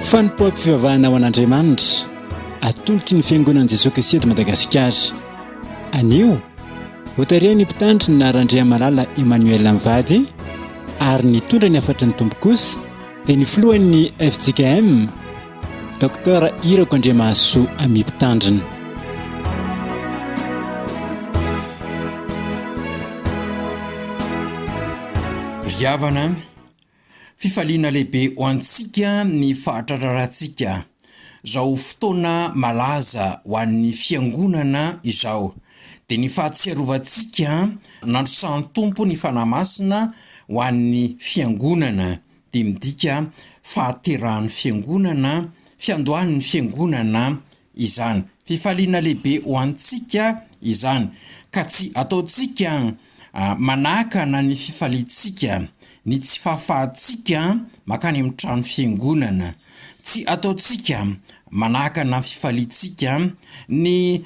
Fanompoam-pivavahana ho an'Andriamanitra, atolotry ny Fiangonan'i Jesoa Kristy eto Madagasikara. Anio, hotarihan'ny Mpitandrina Randriamalala Emmanuel mivady ary nitondra ny hafatry ny Tompo kosa dia ny filohan'ny fjkm, Docteur Irako Andriamahasoa Ami Mpitandrina. Ry havana, fifaliana lehibe ho antsika ny fahatratrarantsika izao fotoana malaza ho an'ny Fiangonana izao, dia ny fahatsiarovantsika nandrotsahan'ny Tompo ny Fanahy Masina ho an'ny Fiangonana. dia midika fahaterahan'ny Fiangonana, fiandohan'ny Fiangonana izany. Fifaliana lehibe ho antsika izany, ka tsy ataontsika manakana ny fifaliantsika ny tsy fahafahantsika mankany amin'ny trano fiangonana, tsy ataontsika manakana ny fifaliantsika ny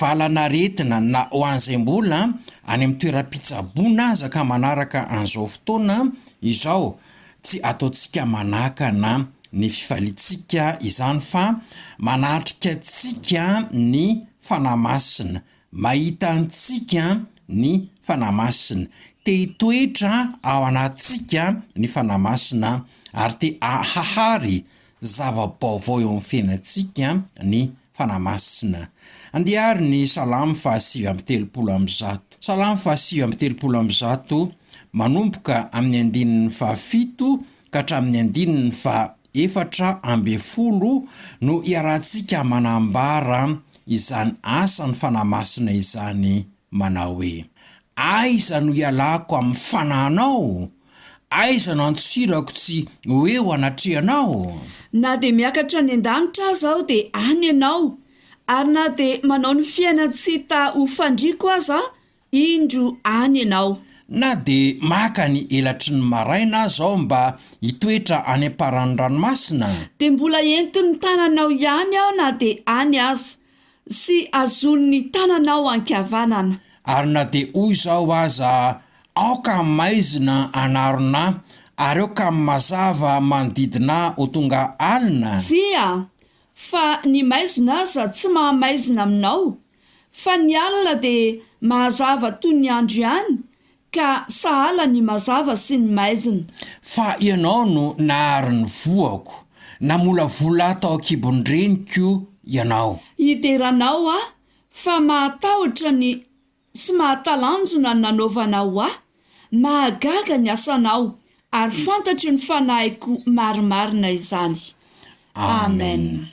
valan'aretina na ho an'izay mbola any amin'ny toeram-pitsaboana aza ka manaraka an'izao fotoana Izao, tsy ataontsika manakana ny fifaliantsika izany fa manatrika antsika ny Fanahy Masina, mahita antsika ny Fanahy Masina, te hitoetra ao anatintsika ny Fanahy Masina ary te hahary zava-baovao eo amin'ny fiainantsika ny Fanahy Masina. Andeha àry ny Salamo faha 139. Salamo faha 139, manomboka amin'ny andininy faha fito ka hatramin'ny andininy faha 14 no iarahantsika manambara izany asan'ny Fanahy Masina izany manao hoe, Aiza no hialako amin'ny Fanahinao? Aiza no antsirako tsy ho eo anatrehanao? Na dia miakatra any an-danitra aza aho dia any Ianao, ary na dia manao ny fiainan-tsy hita ho fandriako aza aho, indro any Ianao. Na dia maka ny elatry ny maraina aza aho mba hitoetra any am-paran'ny ranomasina. Dia mbola entin'ny tananao ihany aho na dia any aza, sy hazonin'ny tananao ankavanana. Ary na dia hoy izao aza Aoka ny maizina hanarona ahy, ary aoka ny mazava manodidina ahy ho tonga alina. Tsia, fa ny maizina aza tsy mahamaizina aminao, fa ny alina dia mahazava toy ny andro ihany, ka sahala ny mazava sy ny maizina. Fa Ianao no nahary ny voako, namolavola ahy tao an-kibon-dreniko Ianao. Hidera Anao aho, fa mahatahotra ny Sy mahatalanjona ny nanaovanao ahy, mahagaga ny asanao, ary fantatry ny fanahiko marimarina izany. Amen.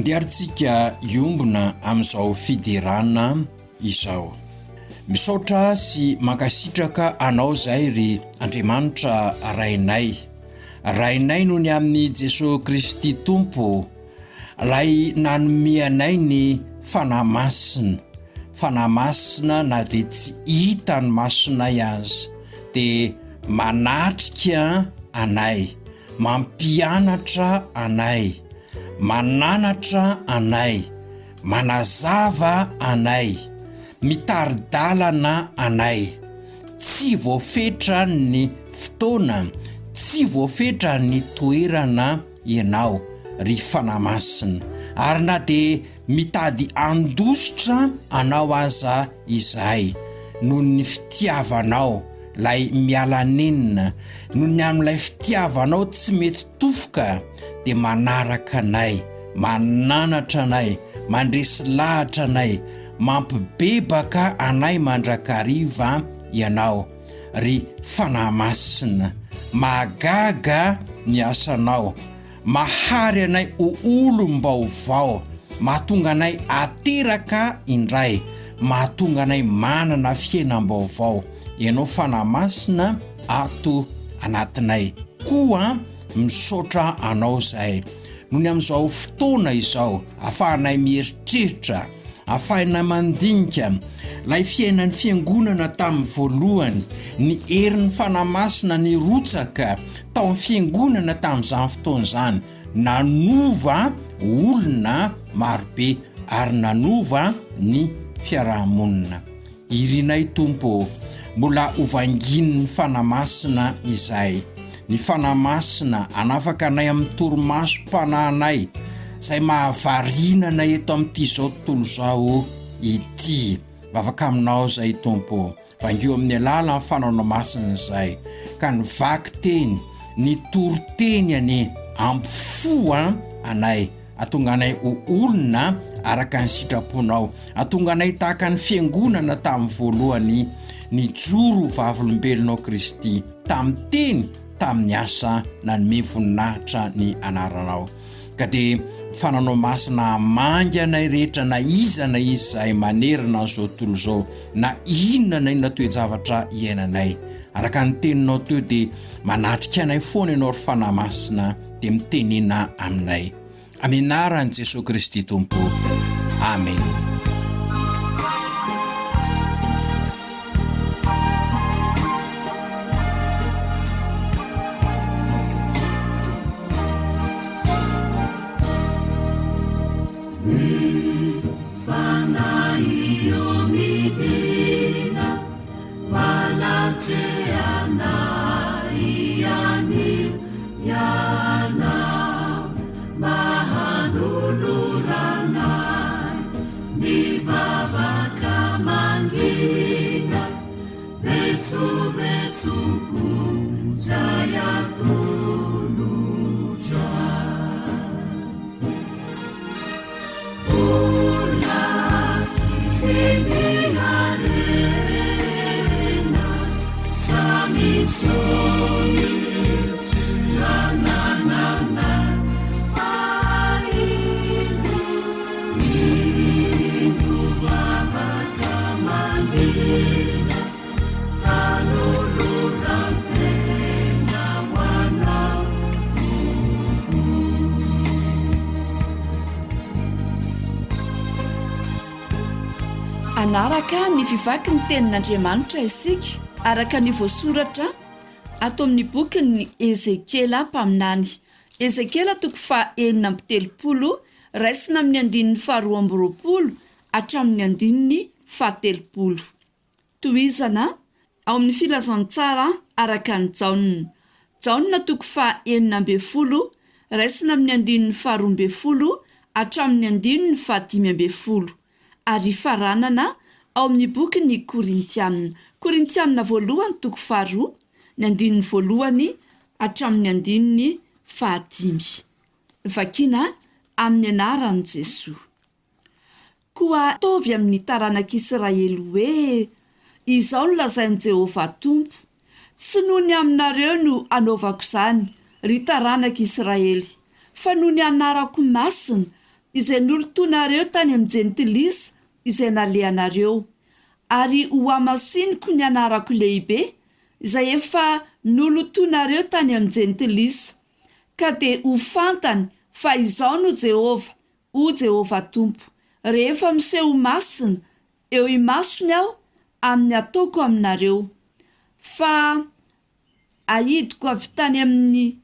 Andeha ary tsika hiombona amin'izao fiderana izao. Misaotra sy mankasitraka Anao izay ry Andriamanitra Rainay. Rainay noho ny amin'i Jesoa Kristy Tompo, Ilay nanome anay ny Fanahy Masina. Fanahy Masina na dia tsy hitan'ny masonay aza dia manatrika anay, mampianatra anay, mananatra anay, manazava anay, mitari-dalana anay. Tsy voafetra ny fotoana, tsy voafetra ny toerana ianao ry Fanahy Masina, ary na dia mitady handositra anao aza izahay noho ny fitiavanao lay miala nenina, noho ny amin'ilay fitiavanao tsy mety tofoka dia manaraka anay, mananatra anay, mandresy lahatra anay, mampibebaka anay mandrakariva ianao ry Fanahy Masina. Mahagaga ny asanao, mahary anay ho olom-baovao, mahatonga anay ateraka indray, mahatonga anay manana fiainam-baovao. Ianao Fanahy Masina ato anatinay. Koa misaotra anao izahay noho ny amin'izao fotoana izao afahanay mieritreritra, afahinay mandinika ilay fiainan'ny Fiangonana tamin'ny voalohany, ny herin'ny Fanahy Masina nirotsaka tao amin'ny Fiangonana tamin'izany fotoana izany, nanova olona marobe ary nanova ny fiaraha-monina. Irinay Tompo ô, mbola ho vanginin'ny Fanahy Masina izahay. Ny Fanahy Masina hanafaka anay amin'ny torimasom-panahinay izay mahavariana anay eto amin'ity izao tontolo izao ity. Vavaka aminao izahay Tompo ô, vangio amin'ny alalan'ny Fanaonao Masina izahay, ka ny vakiteny, ny toriteny anie hampifoha anay. Atonga anay ho olona araka ny sitraponao. Atonga anay tahaka ny fiangonana tamin'ny voalohany nijoro ho vavolombelonao Kristy, tamin'ny teny, tamin'ny asa, nanome voninahitra ny anaranao. Ka dia fananao masina hamangy anay rehetra na iza na iza izahay manerana an'izao tontolo izao, na inona na inona toe-javatra iainanay. Araka ny teninao teo dia manatrika anay foana ianao ry Fanahy Masina. dia mitenena aminay. Amin'ny anaran'i Jesoa Kristy Tompo. Amen. Hanaraka ny fivaky ny Tenin'Andriamanitra isika, araka ny voasoratra ato amin'ny bokin'i Ezekiela mpaminany. Ezekiela toko faha-36, raisina amin'ny andininy faharoa amby roapolo hatramin'ny andininy fahatelopolo. Tohizana ao amin'ny Filazantsara araka an'i Jaona. Jaona toko faha-16, raisina amin'ny andininy faharoa ambin'ny folo hatramin'ny andininy fahadimy ambin'ny folo, ary faranana ao amin'ny bokin'ny Korintiana. Korintiana voalohany toko faharoa, ny andininy voalohany hatramin'ny andininy fahadimy. Vakina amin'ny anaran'i Jesoa. Koa ataovy amin'ny taranak'Israely hoe, 'Izao no lazain'i Jehovah Tompo, Tsy noho ny aminareo no anaovako izany, ry taranak'Israely, fa noho ny anarako masina, izay nolotoinareo tany amin'ny Jentilisa izay nalehanareo, ary hohamasiniko ny anarako lehibe, izay efa nolotoinareo tany amin'ny Jentilisa. Ka dia ho fantany fa Izaho no Jehovah, hoy Jehovah Tompo, rehefa miseho ho masina eo imasony Aho amin'ny ataoko aminareo. Fa ahidiko avy tany amin'ny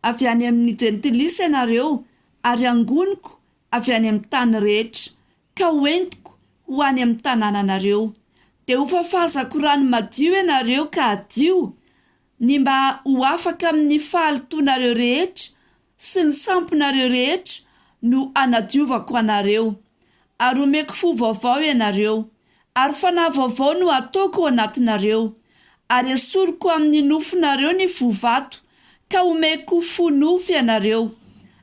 avy any amin'ny Jentilisa ianareo, ary hangoniko avy any amin'ny tany rehetra, ka ho entiko ho any amin'ny tanànanareo. Dia hofafazako rano madio ianareo ka hadio, ny mba ho afaka amin'ny fahalotoanareo rehetra sy ny sampinareo rehetra no hanadiovako anareo. Ary homeko fo vaovao ianareo, ary fanahy vaovao no hataoko ao anatinareo, ary hesoriko amin'ny nofonareo ny fo vato, ka homeko fo nofo ianareo,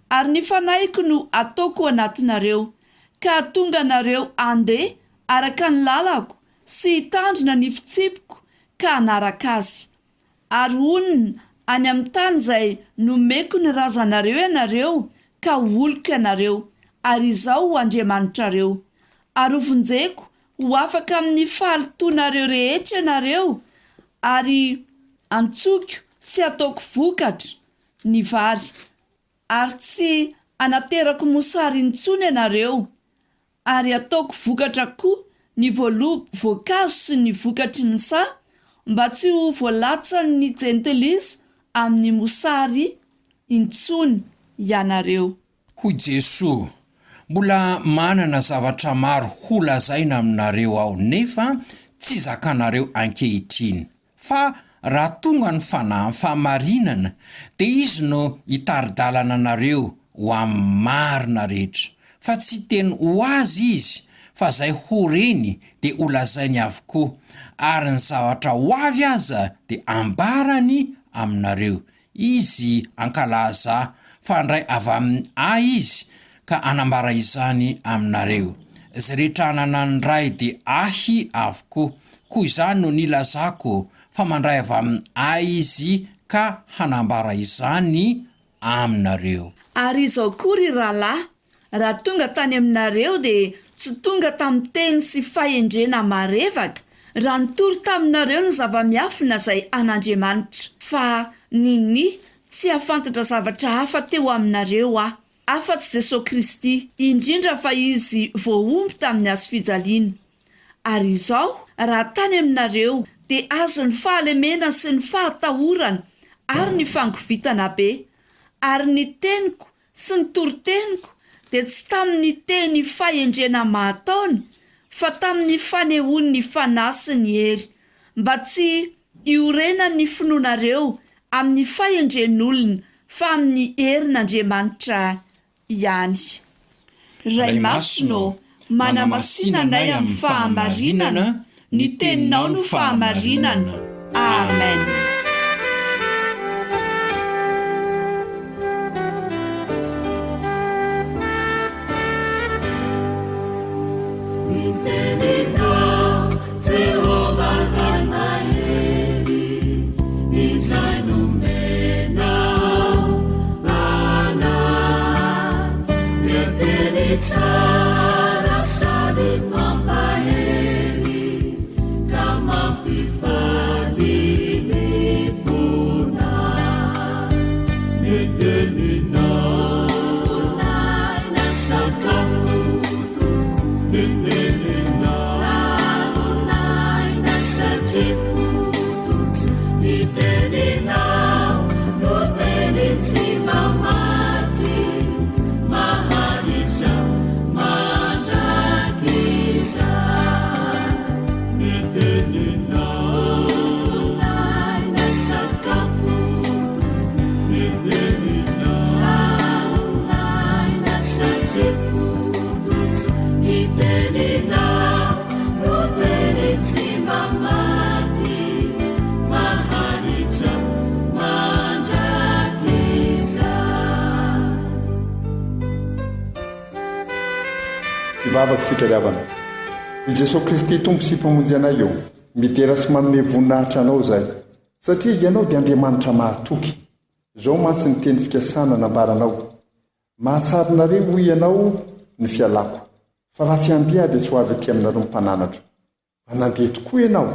ary ny fanahiko no hataoko ao anatinareo, ka hahatonga anareo handeha araka ny lalako sy hitandrina ny fitsipiko ka hanaraka azy. Ary honina any amin'ny tany izay nomeko ny razanareo ianareo, ka ho oloko ianareo, ary Izaho ho Andriamanitrareo. Ary hovonjeko ho afaka amin'ny fahalotoanareo rehetra ianareo, ary hantsoiko sy hataoko vokatra ny vary, ary tsy hanaterako mosary intsony ianareo, ary hataoko vokatra koa ny voalobo voankazo sy ny vokatry ny saha, mba tsy ho voalatsan' ny jentilisa amin' ny mosary intsony ianareo. Hoy Jesoa, Mbola manana zavatra maro holazaina aminareo Aho, nefa tsy zakanareo ankehitriny. Fa raha tonga ny Fanahin'ny fahamarinana, dia Izy no hitari-dalana anareo ho amin'ny marina rehetra. Fa tsy hiteny ho Azy Izy, fa izay ho reny dia holazainy avokoa, ary ny zavatra ho avy aza dia hambarany aminareo. Izy hankalaza Ahy, fa handray avy amin' Ahy Izy ka hanambara izany aminareo. Izay rehetra ananan'ny Ray dia Ahy avokoa. Koa izany no nilazako fa mandray avy amin' Ahy Izy ka hanambara izany aminareo. Ary izao koa, ry rahalahy, Raha tonga tany aminareo dia tsy tonga tamin'ny teny sy fahendrena marevaka, raha nitory taminareo ny zava-miafina izay an'Andriamanitra. Fa ninia tsy hahafantatra zavatra hafa teo aminareo aho, afa-tsy Jesoa Kristy, indrindra fa Izy voahombo tamin'ny hazofijaliana. Ary izao, raha tany aminareo, dia azon'ny fahalemena sy ny fahatahorana ary ny fangovitana be, ary ny teniko sy ny toriteniko dia tsy tamin' ny teny fahendrena mahataona, fa tamin' ny fanehoan' ny Fanahy sy ny hery, mba tsy hiorenan' ny finoanareo amin' ny fahendren' olona, fa amin' ny herin' Andriamanitra ihany. Ray Masina ô, Manamasina anay amin'ny fahamarinana, ny teninao no fahamarinana. Amen. Ny teninao, Jehovah Ray mahery, izay nomenao anay. Dia teny tsara sady mampahery ka mampifaly ny fonay. Ny teninao aina sakafo tokoa. Ny teninao aina satria fototsy. Ny teninao no teny tsy mba maty. Maharitra mandrakizay. Ny teninao. Aina sakafo tokoa. Ny teninao. Aina satria fototsy. Ny teninao no teny tsy mba maty. Maharitra mandrakizay. Hivavaka isika ry havana. Ry Jesoa Kristy Tompo sy Mpamonjy anay ô, midera sy manome voninahitra Anao izahay, satria Ianao dia Andriamanitra mahatoky. Izao mantsy ny teny fikasana nambaranao. Mahatsara anareo hoy ianao ny fialako, fa raha tsy handeha aho dia tsy ho avy aty aminareo ny mpananatra. Fa nandeha tokoa ianao,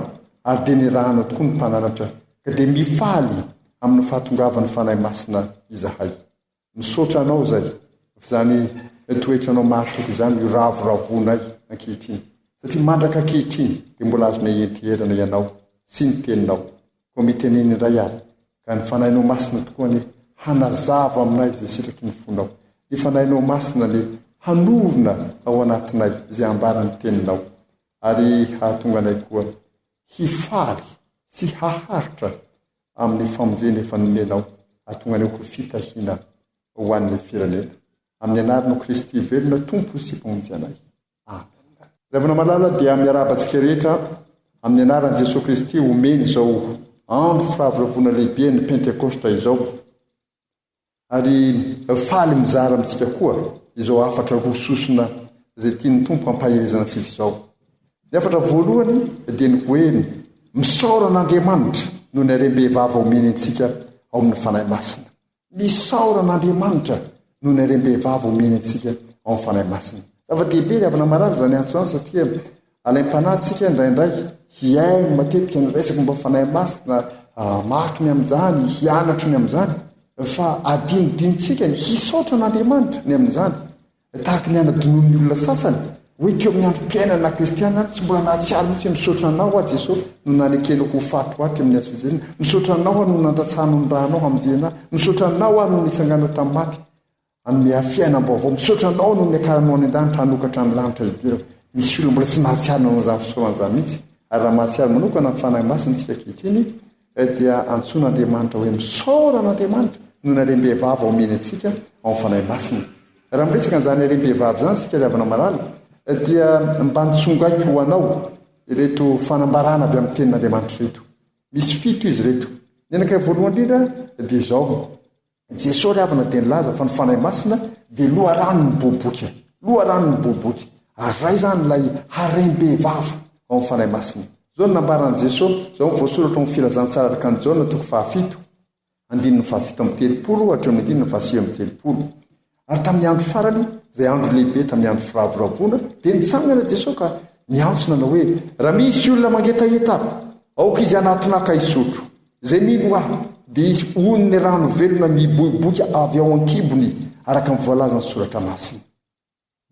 ary dia nirahanao tokoa ny mpananatra, ka dia mifaly amin'ny fahatongavan'ny Fanahy Masina izahay. Misaotra anao izay, fa izany toetranao mahatoky izany no iravoravoanay ankehitriny, satria mandraka ankehitriny dia mbola azonay enteherana ianao sy ny teninao. Koa mitenena indray ary, ka ny Fanahinao Masina tokoa anie hanazava aminay izay sitraky ny fonao. Ny Fanahinao Masina anie hanorina ao anatinay izay ambaran'ny teninao, ary hahatonga anay koa hifaly sy haharitra amin'ny famonjena efa nomenao hahatonga anay ho fitahiana ho an'ny firenena. Amin'ny anaranao Kristy velona Tompo sy Mpamonjy anay. Amen. Ry havana malala dia miarahaba antsika rehetra amin'ny anaran'i Jesoa Kristy omeny izao andro firavoravoana lehibe ny Pentekosta izao. Ary faly mizara amintsika koa izao hafatra roa sosona izay tian'ny Tompo hampaherezana antsika izao. Ny hafatra voalohany dia ny hoe misaora an'Andriamanitra noho ny harem-behivavy omeny antsika ao amin'ny Fanahy Masina. Misaora an'Andriamanitra noho ny harem-behivavy omeny antsika ao amin'ny Fanahy Masina. Zava-dehibe ry havana marary izany antso izany satria Alaim-panahy tsika indraindray hihaino matetika ny resaka momba ny Fanahy Masina, hamaky ny amin'izany, hianatra ny amin'izany, fa adinodinontsika ny hisaotra an'Andriamanitra ny amin'izany. Tahaka ny anadinoan'ny olona sasany hoe teo amin'ny androm-piainana kristiana tsy mbola nahatsiaro mihitsy hoe misaotra anao aho Jesosy no nanekenao ho faty ho ahy teo amin'ny hazo fijaliana, misaotra anao aho no nandatsahanao ny rànao hamonjena ahy, misaotra anao aho no nitsanganao tamin'ny maty. Hanome ahy fiainam-baovao. Misaotra Anao noho ny niakaranao any an-danitra hanokatra ny lanitra hidirako. Misy olona mbola tsy mahatsiaro nanao izany fisaorana izany mihitsy. Ary raha mahatsiaro manokana ny Fanahy Masina isika ankehitriny, dia antsoin'Andriamanitra hoe misaora an'Andriamanitra noho ny harem-behivavy omeny antsika ao amin'ny Fanahy Masina. Raha miresaka an'izany harem-behivavy izany isika ry havana malala, dia mba nitsongaiko ho anao ireto fanambarana avy amin'ny Tenin'Andriamanitra ireto. Misy fito izy ireto. Ny anankiray voalohany indrindra dia izao. Jesoa ry havana dia nilaza fa ny Fanahy Masina dia loharanon'ny boboka. Loharanon'ny boboka. Ary iray izany ilay harem-behivavy ao amin'ny Fanahy Masina. Izao no nambaran'i Jesoa, izao no voasoratra ao amin'ny Filazantsara araka an'i Jaona toko fahafito, andininy fahafito amby telopolo hatreo amin'ny andininy fahasivy amby telopolo. Ary tamin'ny andro farany, izay andro lehibe tamin'ny andro firavoravoana, dia nitsangana Jesoa ka niantso nanao hoe, Raha misy olona mangetaheta, aoka izy hanatona ahy ka hisotro. Izay mino Ahy, dia hisy ony ny rano velona miboiboika avy ao an-kibony, araka ny voalazan'ny Soratra Masina.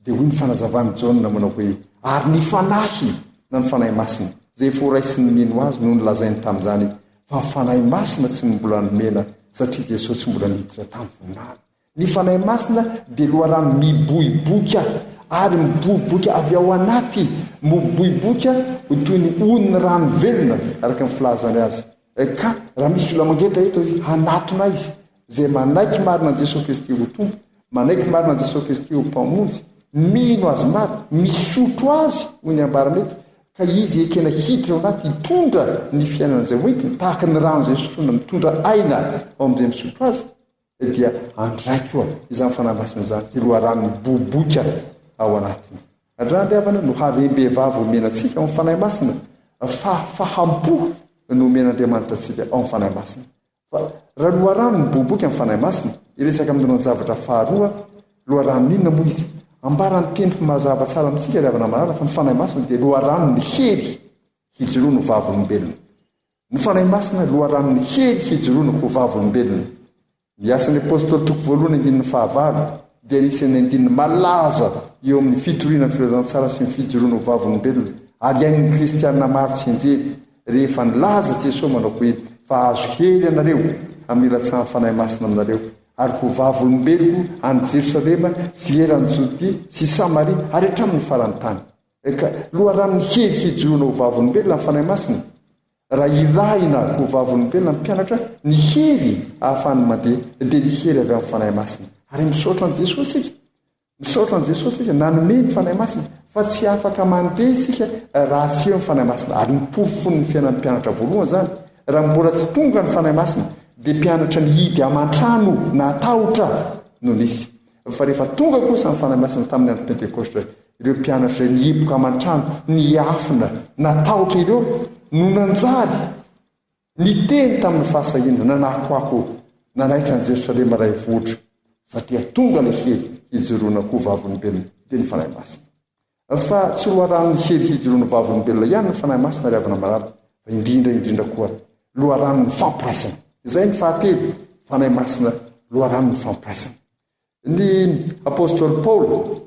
Dia hoy ny fanazavan'i Jaona manao hoe, Ary ny Fanahy, na ny Fanahy Masina, izay efa horaisin'ny mino Azy no nolazainy tamin'izany, fa ny Fanahy Masina tsy mbola nomena, satria Jesosy tsy mbola niditra tamin'ny voninahiny. Ny Fanahy Masina dia loharano miboiboika ary miboiboika avy ao anaty, miboiboika ho toy ny onin'ny rano velona, araka ny filazany azy. Ka raha misy olona mangetaheta izy, hanatona izy. Izay manaiky marina an'i Jesoa Kristy ho Tompo, manaiky marina an'i Jesoa Kristy ho Mpamonjy, mino Azy marina, misotro Azy, hoy ny ambarany eto, ka Izy ekena hiditra ao anaty, hitondra ny fiainana izay hoentiny, tahaka ny rano izay sotroina mitondra aina ao amin'izay misotro azy. dia handray koa izany Fanahy Masina izany, izay loharanon'ny boboka ao anatiny. Andrany ry havana no harem-behivavy omena antsika ao amin'ny Fanahy Masina, fahafaham-po no omen'Andriamanitra antsika ao amin'ny Fanahy Masina. Fa raha loharano ny boboka amin'ny Fanahy Masina, hiresaka amin'ny zavatra faharoa, loharanon'ny inona moa izy? Ambaran'ny teny mazava tsara amintsika ry havana malala fa ny Fanahy Masina dia loharanon'ny hery hijoroana ho vavolombelona. Ny Fanahy Masina, loharanon'ny hery hijoroana ho vavolombelona. Ny Asan'ny Apostoly toko voalohany andininy fahavalo dia anisan'ny andininy malaza eo amin'ny fitoriana ny filazantsara sy ny fijoroana ho vavolombelona ary hain'ny kristiana maro tsy enjehina rehefa nilaza Jesoa manao hoe fa hahazo hery ianareo amin'ny ilatsahan'ny Fanahy Masina aminareo ary ho vavolombeloko any Jerosalema sy eran'i Jodia sy Samaria ary hatramin'ny faran'ny tany. Eka, loharanon'ny hery hijoroana ho vavolombelona ny Fanahy Masina. Raha irahina ho vavolombelona ny mpianatra, ny hery ahafahany mandeha dia ny hery avy amin'ny Fanahy Masina. Ary misaotra an'i Jesoa isika. Misaotra an'i Jesoa isika nanome ny Fanahy Masina, fa tsy afaka mandeha isika raha tsy eo ny Fanahy Masina. Ary ny porofon'ny fiainan'ny mpianatra voalohany izany, raha mbola tsy tonga ny Fanahy Masina, dia mpianatra nihidy aman-trano natahotra no nisy. Fa rehefa tonga kosa ny Fanahy Masina tamin'ny andro Pentekostra, ireo mpianatra izay nihiboka aman-trano, niafina, natahotra ireo, no nanjary niteny tamin'ny fahasahiana, nanakoako, nanaitra an'i Jerosalema iray vohitra. Satria tonga ilay hery hijoroana ho vavolombelona, dia ny Fanahy Masina. Fa tsy loharanon'ny hery hijoroana ho vavolombelona ihany ny Fanahy Masina ry havana malala, fa indrindra indrindra koa loharanon'ny fampiraisana. Izay ny fahatelo, Fanahy Masina loharanon'ny fampiraisana. Ny apostoly Paoly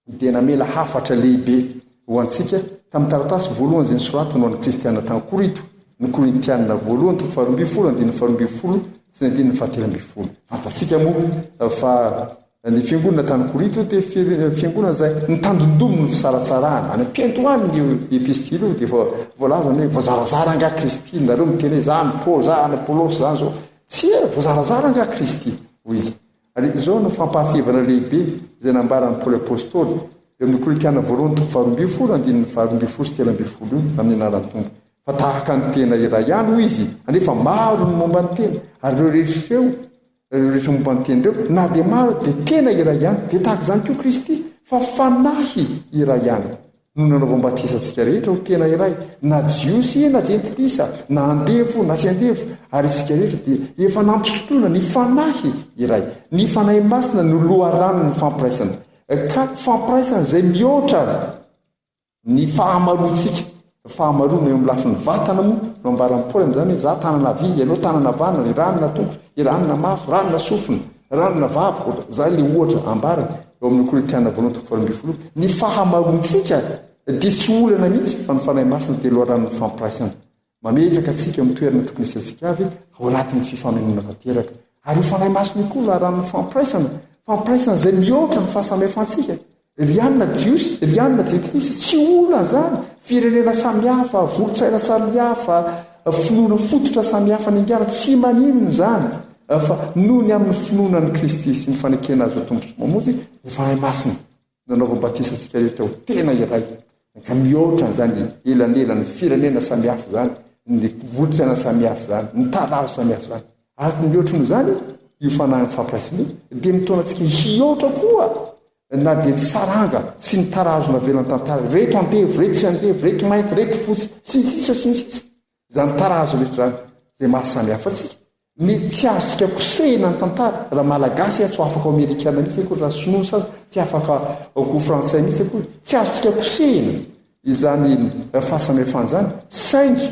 dia namela hafatra lehibe ho antsika tamin'ny taratasy voalohany izay nosoratany ho an'ny kristiana tany Korinto, ny Korintiana voalohany toko faharoambinifolo andininy faharoambinifolo sy ny andininy fahatelo ambinifolo. Fantatsika moa fa ny fiangonana tany Korinto dia fiangonana izay nitandindomin'ny fisaratsarahana. Any am-piandohany io epistily io dia efa voalazany hoe voazarazara angaha Kristy, nareo miteny hoe za ny Paoly, za ny Apolosy, za ny zao. Tsia, voazarazara angaha Kristy, hoy izy. Ary izao no fampahatsiahivana lehibe izay nambaran'i Paoly Apostoly, eo amin'ny Korintiana voalohany toko faharoambinifolo andininy faharoambinifolo sy 13 io, amin'ny anaran'ny Tompo. Fa tahaka ny tena iray ihany, hoy izy, anefa maro ny momba ny tena, ary ireo rehetra ireo, ireo rehetra momba ny tena ireo, na dia maro dia tena iray ihany, dia tahaka izany koa Kristy, fa fanahy iray ihany. No nanaovam-batisa antsika rehetra ho tena iray, na Jiosy na Jentilisa, na andevo na tsy andevo, ary isika rehetra dia efa nampisotroina ny Fanahy iray. Ny Fanahy Masina no loharanon'ny fampiraisana, ka fampiraisana izay mihoatra ny fahamaroantsika. Fahamaroana eo amin'ny lafiny vatana moa no ambaran'i Paoly amin'izany hoe, Izaho tanana havia, ianao tanana havanana, i ranona tongotra, i ranona maso, ranona sofina, ranona vava, ohatra, izany ilay ohatra ambarany eo amin'ny Korintiana voalohany toko faharoambinifolo. Ny fahamaroantsika dia tsy olana mihitsy fa ny Fanahy Masina dia loharanon'ny fampiraisana. Mametraka antsika eo amin'ny toerana tokony hisy antsika avy ao anatin'ny fifamenoana tanteraka. Ary io Fanahy Masina io koa loharanon'ny fampiraisana, fampiraisana izay mihoatra ny fahasamihafantsika. Ry anona Jiosy, ry anona Jentilisa, tsy olana izany, firenena samihafa, volon-tsaina samihafa, finoana fototra samihafa ningana, tsy maninona izany, fa noho ny amin'ny finoana an'i Kristy sy ny fanekena Azy ho Tompo sy Mpamonjy, ny Fanahy Masina nanaovam-batisa antsika rehetra ho tena iray, ka mihoatra an'izany elanelan'ny firenena samihafa izany, ny volon-tsaina samihafa izany, ny tarazo samihafa izany. Ary mihoatra noho izany, io Fanahin'ny fampiraisana io dia mitaona antsika hihoatra koa na dia ny saranga sy ny tarazo navelan'ny tantara, ireto andevo, ireto tsy andevo, ireto mainty, ireto fotsy, sy ny sisa sy ny sisa. Izany tarazo rehetra izany izay maha samy hafa antsika. Ny tsy azontsika kosehina ny tantara, raha malagasy aho tsy ho afaka ho amerikana mihitsy akory, raha sinoa sasa tsy afaka ho frantsay mihitsy akory. Tsy azontsika kosehina izany fahasamihafana izany, saingy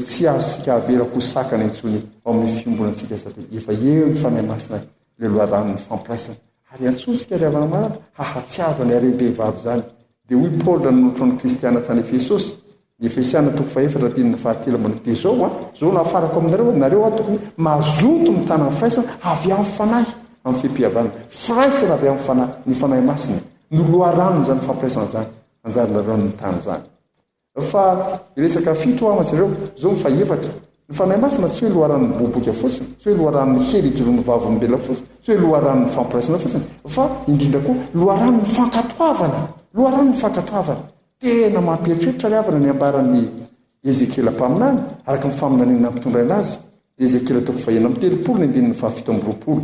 tsy azontsika avela ho sakana intsony ao amin'ny fiombonantsika satria efa eo ny Fanahy Masina ilay loharanon'ny fampiraisana. Ary antsointsika ry havana malala hahatsiaro ny harem-behivavy izany. Dia hoy Paoly raha nanolotra ny kristiana tany Efesosy, ny Efesiana toko fahefatra andininy fahatelo ambin'ny Dia izao an, izao no hafarako aminareo, nareo aho tokony mazoto mitana ny firaisana avy amin'ny Fanahy, amin'ny fehim-pihavanana. Firaisana avy amin'ny Fanahy, ny Fanahy Masina no loharanon'izany fampiraisana izany. Anjaranareo ny mitana izany. Fa resaka fito aho mantsy ireo, izao ny fahefatra. Ny Fanahy Masina tsy hoe loharanon'ny boboka fotsiny, tsy hoe loharanon'ny hery ijoroan'ny vavolombelona fotsiny, tsy hoe loharanon'ny fampiraisana fotsiny, fa indrindra koa loharanon'ny fankatoavana. Loharanon'ny fankatoavana. Tena mampieritreritra ry havana ny ambaran'i Ezekiela mpaminany, araka ny faminaniana nampitondraina azy. Ezekiela toko fahenina amby 30 ny andininy fahafito amby 20.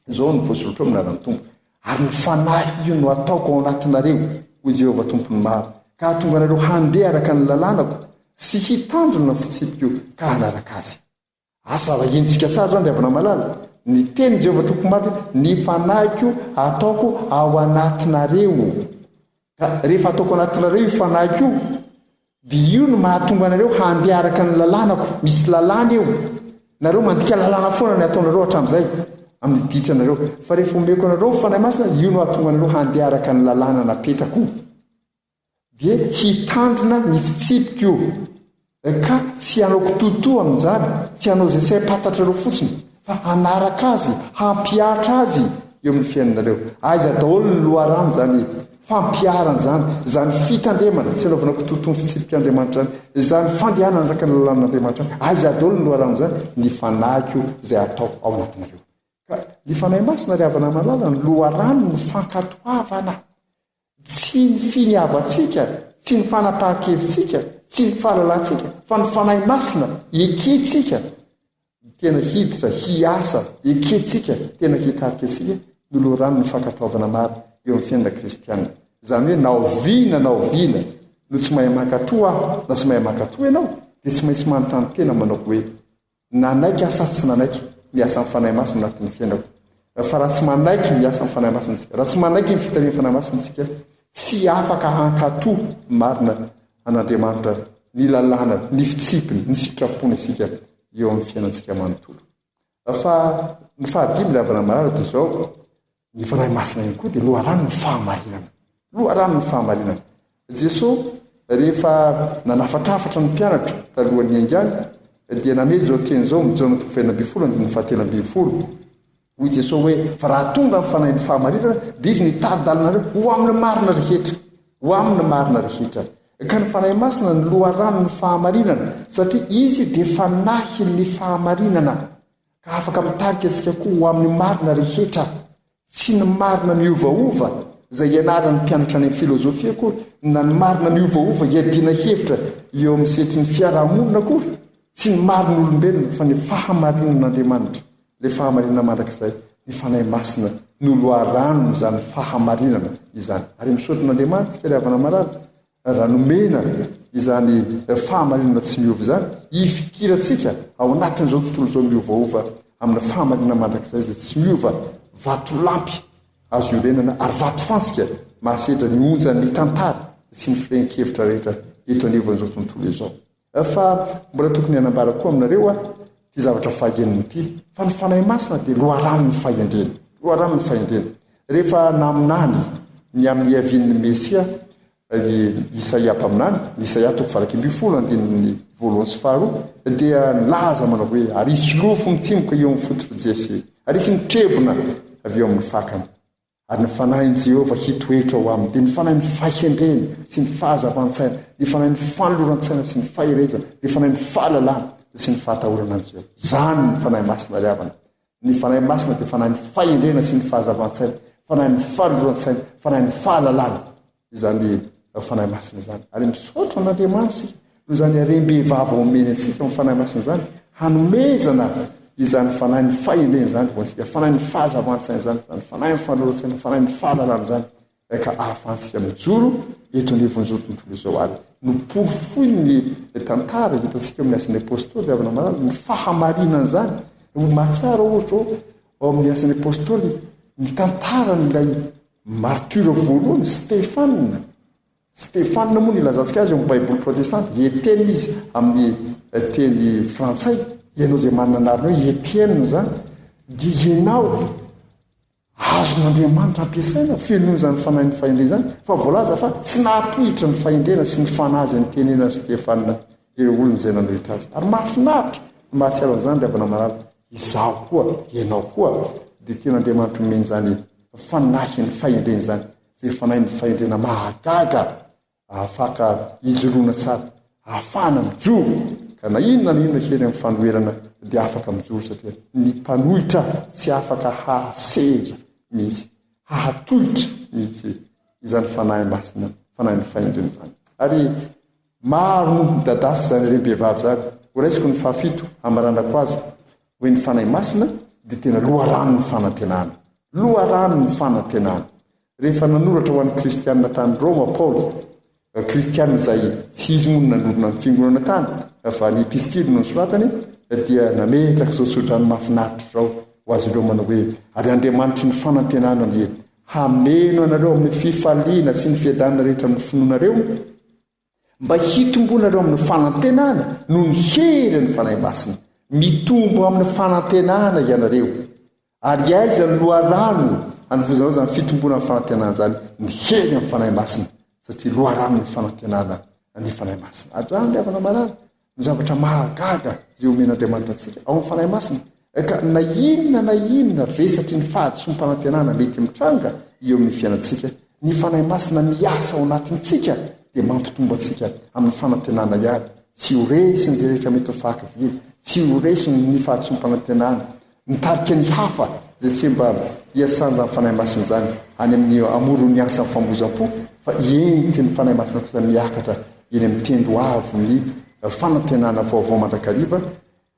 Izao no voasoratra ao amin'ny anaran'ny Tompo, Ary ny Fanahy io no hataoko ao anatinareo, hoy Jehovah Tompon'ny maro, ka hahatonga anareo handeha araka ny lalànako sy hitandrina ny fitsipiko ka hanaraka azy. Asa raha henontsika tsara izany, ry havana malala, ny tenin'i Jehovah Tompon'ny maro hoe, Ny Fanahiko hataoko ao anatinareo. Ka rehefa ataoko anatinareo io Fanahiko io, Dia io no mahatonga anareo handeha araka ny lalànako. Misy lalàna eo. Nareo mandika lalàna foana ny ataonareo hatramin'izay, amin'ny ditranareo. Fa rehefa omeko anareo ny Fanahy Masina, io no hahatonga anareo handeha araka ny lalàna napetrako. Dia hitandrina ny fitsipiko io. Ka tsy hanao kitoatoa amin'izany, tsy hanao izay saim-pantatrareo fotsiny, fa hanaraka azy, hampihatra azy eo amin'ny fiainanareo. Aiza daholo ny loharano izany fampiharana izany, izany fitandremana, tsy anaovana kitoatoa ny fitsipik'Andriamanitra izany, izany fandehanana araka ny lalàn'Andriamanitra izany, aiza daholo ny loharano izany? Ny fanahiko izay ataoko ao anatinareo. Ka ny Fanahy Masina ry havana malala no loharano ny fankatoavana. Tsy ny finiavantsika, tsy ny fanapahan-kevitsika, tsy ny fahalalantsika, fa ny Fanahy Masina ekentsika tena hiditra, hiasa, ekentsika tena hitarika antsika no loharanon'ny fankatoavana maro eo amin'ny fiainana kristiana. Izany hoe na oviana na oviana no tsy mahay mankatò aho na tsy mahay mankatò ianao dia tsy maintsy manontany tena manao hoe, Nanaiky aho sa tsy nanaiky ny asan'ny Fanahy Masina anatin'ny fiainako? Fa raha tsy manaiky ny asan'ny Fanahy Masina isika, raha tsy manaiky ny fitarihan'ny Fanahy Masina isika, tsy afaka hankatò marina an'Andriamanitra, ny lalànany, ny fitsipiny, ny sitrapony isika eo amin'ny fiainantsika manontolo. Fa ny fahadimy ry havana malala dia izao, ny Fanahy Masina ihany koa dia loharanon'ny fahamarinana. Loharanon'ny fahamarinana. Jesoa rehefa nanafatrafatra ny mpianatra talohan'ny niaingany dia namely izao teny izao amin'ny Jaona toko fahenina ambin'ny folo andininy fahatelo ambin'ny folo. Hoy Jesoa hoe, fa raha tonga ny Fanahin'ny fahamarinana dia Izy no hitari-dalana anareo ho amin'ny marina rehetra. Ho amin'ny marina rehetra. Ka ny Fanahy Masina no loharanon'ny fahamarinana satria Izy dia Fanahin'ny fahamarinana ka afaka mitarika antsika koa ho amin'ny marina rehetra. Tsy ny marina miovaova izay ianaran'ny mpianatra any amin'ny filozofia akory, na ny marina miovaova iadiana hevitra eo amin'ny sehatry ny fiarahamonina akory, tsy ny marin'olombelona fa ny fahamarinan'Andriamanitra, ilay fahamarinana mandrakizay, ny Fanahy Masina no loharanon'izany fahamarinana izany. Ary misaotra an'Andriamanitra isika ry havana malala Raha nomena izany fahamarinana tsy miova izany, hifikirantsika ao anatin'izao tontolo izao miovaova amina fahamarinana mandrakizay izay tsy miova, vatolampy azo iorenana ary vatofantsika mahasedra ny onjan'ny tantara sy ny firehan-kevitra rehetra eto anivon'izao tontolo izao. Fa mbola tokony hanambara koa aminareo aho ity zavatra fahaenina ity, fa ny Fanahy Masina dia loharanon'ny fahendrena. Loharanon'ny fahendrena. Rehefa naminany ny amin'ny hiavian'ny Mesia i Isaia mpaminany, ny Isaia toko faha-11 andininy voalohany sy faharoa, dia nilaza manao hoe, Ary hisy solofo mitsimoka eo amin'ny fototr'i Jese, ary hisy mitrebona avy eo amin'ny fakany. Ary ny Fanahin'i Jehovah hitoetra ao aminy, dia ny fanahin'ny fahendrena sy ny fahazavan-tsaina, ny fanahin'ny fanoloran-tsaina sy ny faherezana, ny fanahin'ny fahalalana sy ny fahatahorana an'i Jehovah. Izany ny Fanahy Masina ry havana. Ny Fanahy Masina dia fanahin'ny fahendrena sy ny fahazavan-tsaina, fanahin'ny fanoloran-tsaina, fanahin'ny fahalalana. Izany Fanahy Masina izany. Ary misaotra an'Andriamanitra isika noho izany harem-behivavy omeny antsika amin'ny Fanahy Masina izany, hanomezana izany fanahin'ny fahendrena izany ho antsika, fanahin'ny fahazavan-tsaina izany, izany fanahin'ny fanoloran-tsaina, fanahin'ny fahalalana izany, ka ahafahantsika mijoro eto anivon'izao tontolo izao. Ary noporofoin'ny tantara hitantsika amin'ny Asan'ny Apôstôly, ry havana malala, ny fahamarinan'izany. Mahatsiaro aho ohatra ao amin'ny Asan'ny Apôstôly ny tantaran'ilay Martyr voalohany, Stefana. Stefana moa no ilazantsika azy ao amin'ny Baiboly protestanta. Etienne izy amin'ny teny frantsay. Ianao izay manana anarana hoe Etienne izany, dia ianao azon'Andriamanitra ampiasaina, fenoina izany fanahin'ny fahendrena izany, fa voalaza fa tsy nahatohitra ny fahendrena sy ny fanahy izay nitenenan'i Stefana ireo olona izay nanohitra azy. Ary mahafinaritra ny mahatsiaro an'izany ry havana malala. Izaho koa, ianao koa, dia tian'Andriamanitra omena izany fanahin'ny fahendrena izany, izay fanahin'ny fahendrena mahagaga, ahafaka ijoroana tsara, ahafahana mijoro, ka na inona na inona hery amin'ny fanoherana dia afaka mijoro satria ny mpanohitra tsy afaka hahasedra mihitsy, hahatohitra mihitsy izany fanahy masina, fanahin'ny fahendrena izany. Ary Maro moa midadasika izany harem-behivavy izany. Horaisiko ny fahafito hamaranako azy hoe ny Fanahy Masina dia tena loharanon'ny fanantenana. Loharanon'ny fanantenana. Rehefa nanoratra ho an'ny kristianina tany Roma Paoly, kristianina izay tsy izy moa no nanorina ny fiangonana tany fa ny epistily no nosoratany, dia nametraka izao tsodrano mahafinaritra izao ho azy ireo manao hoe, Ary Andriamanitry ny fanantenana anie hameno anareo amin'ny fifaliana sy ny fiadanana rehetra amin'ny finoanareo, Mba hitombonareo amin'ny fanantenana noho ny herin'ny Fanahy Masina. Mitombo amin'ny fanantenana ianareo. Ary aiza ny loharano hanovozanao izany fitomboana amin'ny fanantenana izany? Ny hery amin'ny Fanahy Masina, satria loharanon'ny fanantenana ny Fanahy Masina. Hatrany ry havana malala, ny zavatra mahagaga izay omen'Andriamanitra antsika ao amin'ny Fanahy Masina. Ka na inona na inona vesatry ny fahadisoam-panantenana mety mitranga eo amin'ny fiainantsika, ny Fanahy Masina miasa ao anatintsika dia mampitombo antsika amin'ny fanantenana ihany. Tsy ho resin'izay rehetra mety ho fahakiviana, tsy ho resin'ny fahadisoam-panantenana, Mitarika ny hafa izay tsy mba hiasan'izany Fanahy Masina izany any amin'ny amoron'ny antsan'ny famoizam-po fa entin'ny Fanahy Masina kosa miakatra eny amin'ny tendro avon'ny fanantenana vaovao mandrakariva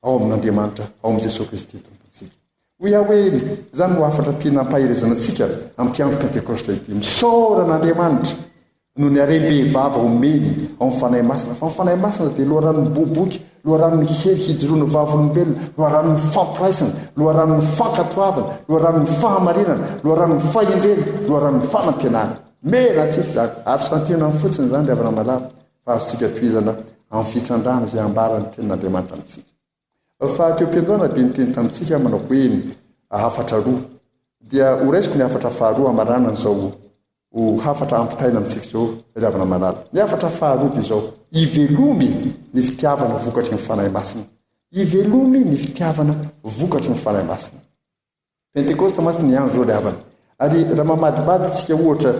ao amin'Andriamanitra, ao amin'i Jesoa Kristy Tompontsika. Hoy aho hoe, izany no hafatra tiana hampaherezana antsika amin'ity andro Pentekosta ity. Misaora an'Andriamanitra! Noho ny harem-behivava omeny ao amin'ny Fanahy Masina, fa ny Fanahy Masina dia loharanon'ny boboky, loharanon'ny hery hijoroana vavolombelona, loharanon'ny fampiraisana, loharanon'ny fankatoavana, loharanon'ny fahamarinana, loharanon'ny fahendrena, loharanon'ny fanantenana. Mena antsika izany, ary santionany fotsiny izany ry havana malala, fa azontsika tohizana amin'ny fitrandrahana izay ambaran'ny Tenin'Andriamanitra amintsika. Fa teo am-piandohana dia niteny tamintsika aho manao hoe hafatra roa. Dia horaisiko ny hafatra faharoa hamaranana izao ho hafatra ampitaina amintsika izao ry havana malala. Ny hafatra faharoa dia izao, ivelomy ny fitiavana vokatry ny Fanahy Masina. Ivelomy ny fitiavana vokatry ny Fanahy Masina. Pentekosta mantsy ny andro izao ry havana. Ary raha mamadibadika isika ohatra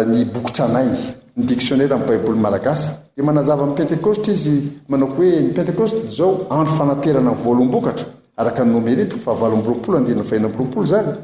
ny boky tranainy, ny dictionnaire amin'ny Baiboly malagasy, dia manazava ny Pentekosta izy manao hoe ny Pentekosta dia izao andro fanaterana ny voaloham-bokatra, araka ny Nomery toko fahavalo amby 20 andininy fahenina amby 20 izany,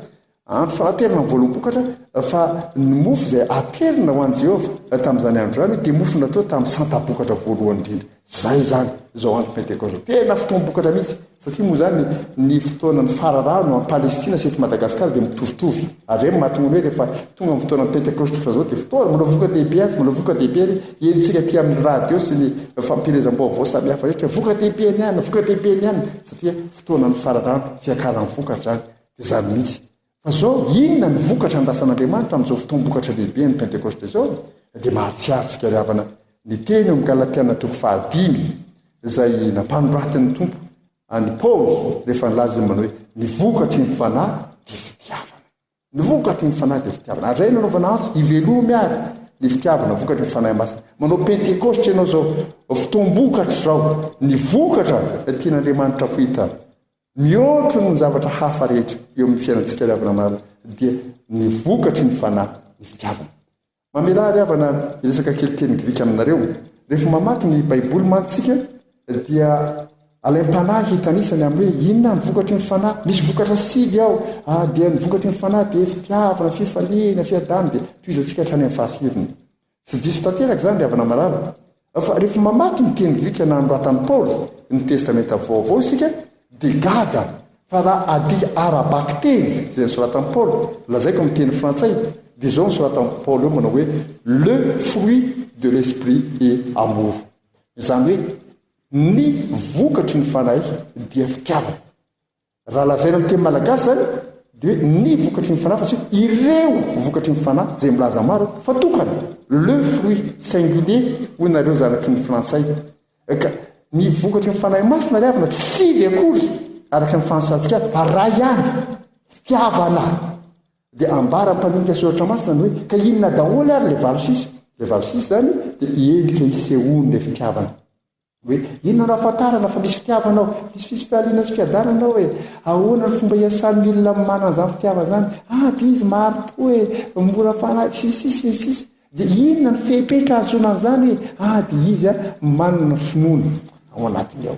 andro fanaterana ny voaloham-bokatra fa ny mofo izay aterina ho an'i Jehovah tamin'izany andro izany dia mofo natao tamin'ny santa-bokatra voalohany indrindra. Izay izany izao andro Pentekosta. Tena fotoam-bokatra mihitsy. Satria moa izany ny fotoanan'ny fararano any Palestina sy eto Madagasikara dia mitovitovy. Ary izay no mahatonga ny hoe rehefa tonga ny fotoanan'ny Pentekosta ohatran'izao dia fotoana manao voka-dehibe azy, manao voka-dehibe ary henontsika aty amin'ny radio sy ny fampielezam-baovao samihafa rehetra hoe voka-dehibe ny any, voka-dehibe ny any satria fotoanan'ny fararano, fiakaran'ny vokatra izany. Dia izany mihitsy. Fa izao, inona no vokatra andrasan'Andriamanitra amin'izao fotoam-bokatra lehibe an'ny Pentekosta izao? Dia mahatsiaro isika ry havana ny teny ao amin'ny Galatiana toko fahadimy izay nampanoratin'ny Tompo an'i Paoly rehefa nilaza izy manao hoe ny vokatry ny Fanahy dia fitiavana. Ny vokatry ny Fanahy dia fitiavana. Ary izay no anaovana antso, ivelomy ary ny fitiavana vokatry ny Fanahy Masina. Manao Pentekosta ianao izao, fotoam-bokatra izao, ny vokatra tian'Andriamanitra ho hita. Mihoatra noho ny zavatra hafa rehetra eo amin'ny fiainantsika ry havana malala dia ny vokatry ny fanahy ny fitiavana. Mamelà ry havana hiresaka kely teny grika aminareo. Rehefa mamaky ny Baiboly mantsy isika dia alaim-panahy hitanisa ny amin'ny hoe inona ny vokatry ny fanahy. Misy vokatra sivy ao. Ah, dia ny vokatry ny fanahy dia fitiavana, fifaliana, fiadanana dia tohizantsika hatrany amin'ny fahasiviny. Tsy diso tanteraka izany ry havana malala, fa rehefa mamaky ny teny grika nanoratan'i Paoly ny Testamenta Vaovao isika dia gaga fa raha adika ara-bakiteny izay nosoratan'i Paoly, lazaiko amin'ny teny frantsay, dia izao nosoratan'i Paoly eo manao hoe le fruit de l'esprit est amour. Izany hoe ny vokatry ny fanahy dia fitiavana. Raha lazaina amin'ny teny malagasy izany dia hoe ny vokatry ny fanahy fa tsy hoe ireo vokatry ny fanahy izay milaza maro fa tokana, le fruit singulier hoy nareo zanaky ny frantsay. Ka ny vokatry ny fanahy masina ry havana tsy sivy akory araka ny fahansantsika azy fa ray ihany, fitiavana. Dia ambara mpandinika soratra masina ny hoe ka inona daholo ary le valo sisa? Le valo sisa izany dia endrika isehoan'ilay fitiavana. Hoe inona no ahafantarana fa misy fitiavana ao? Misy fisifaliana sy fiadanana ao e! Ahoana ny fomba iasan'ny olona manana izany fitiavana izany? Ah, dia izy mahari-po e! Mora fanahy, sy ny sisa sy ny sisa. Dia inona ny fepetra ahazoana an'izany e? Ah, dia izy manana finoana ao anatiny ao.